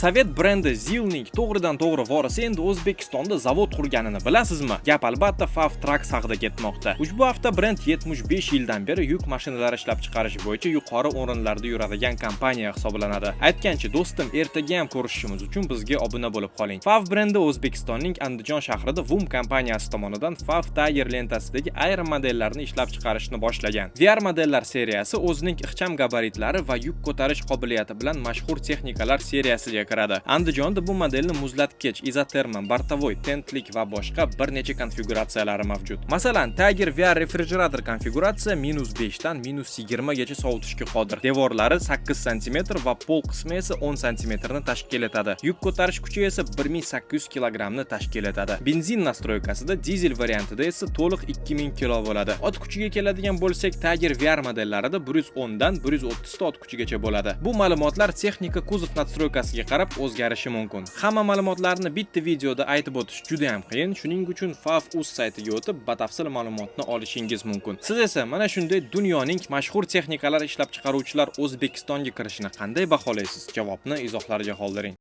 Sovet brendi ZILning to'g'ridan-to'g'ri vorisi endi O'zbekistonda zavod qurganini bilasizmi? Gap, albatta, FAV Trucks haqida ketmoqda. Ushbu avtobrend 75 yildan beri yuk mashinalari ishlab chiqarish bo'yicha yuqori o'rinlarda yuradigan kompaniya hisoblanadi. Aytgancha, do'stim, ertaga ham ko'rishishimiz uchun bizga obuna bo'lib qoling. FAV brendi O'zbekistonning Andijon shahrida VUM kompaniyasi tomonidan FAV Tiger lentasidagi ayrim modellarni ishlab chiqarishni boshlagan. VR modellar seriyasi o'zining ixcham gabaritlari va yuk ko'tarish qobiliyati bilan mashhur texnikalar seriyasiga kiradi. Andijonda bu modelni muzlatgich, izoterma, бортовой, tentlik va boshqa bir necha konfiguratsiyalari mavjud. Masalan, Tiger VR refrigerator konfiguratsiya -5 dan -20 gacha sovutishga qodir. Devorlari 8 sm va pol qismi esa 10 sm ni tashkil etadi. Yuk ko'tarish kuchi esa 1800 kg ni tashkil etadi. Benzin настройка sida dizel variantida esa to'liq 2000 kg bo'ladi. Ot kuchiga keladigan bo'lsak, Tiger VR modellarida 110 dan 130 ta ot kuchigacha bo'ladi. Bu ma'lumotlar texnika, kuzov настройка siga qarab o'zgarishi mumkin. Hamma ma'lumotlarni bitta videoda aytib o'tish juda ham qiyin, shuning uchun FAV uz saytiga o'tib, batafsil ma'lumotni olishingiz mumkin. Siz esa mana shunday dunyoning mashhur texnikalar ishlab chiqaruvchilar O'zbekistonga kirishini qanday baholaysiz? Javobni izohlarga qoldiring.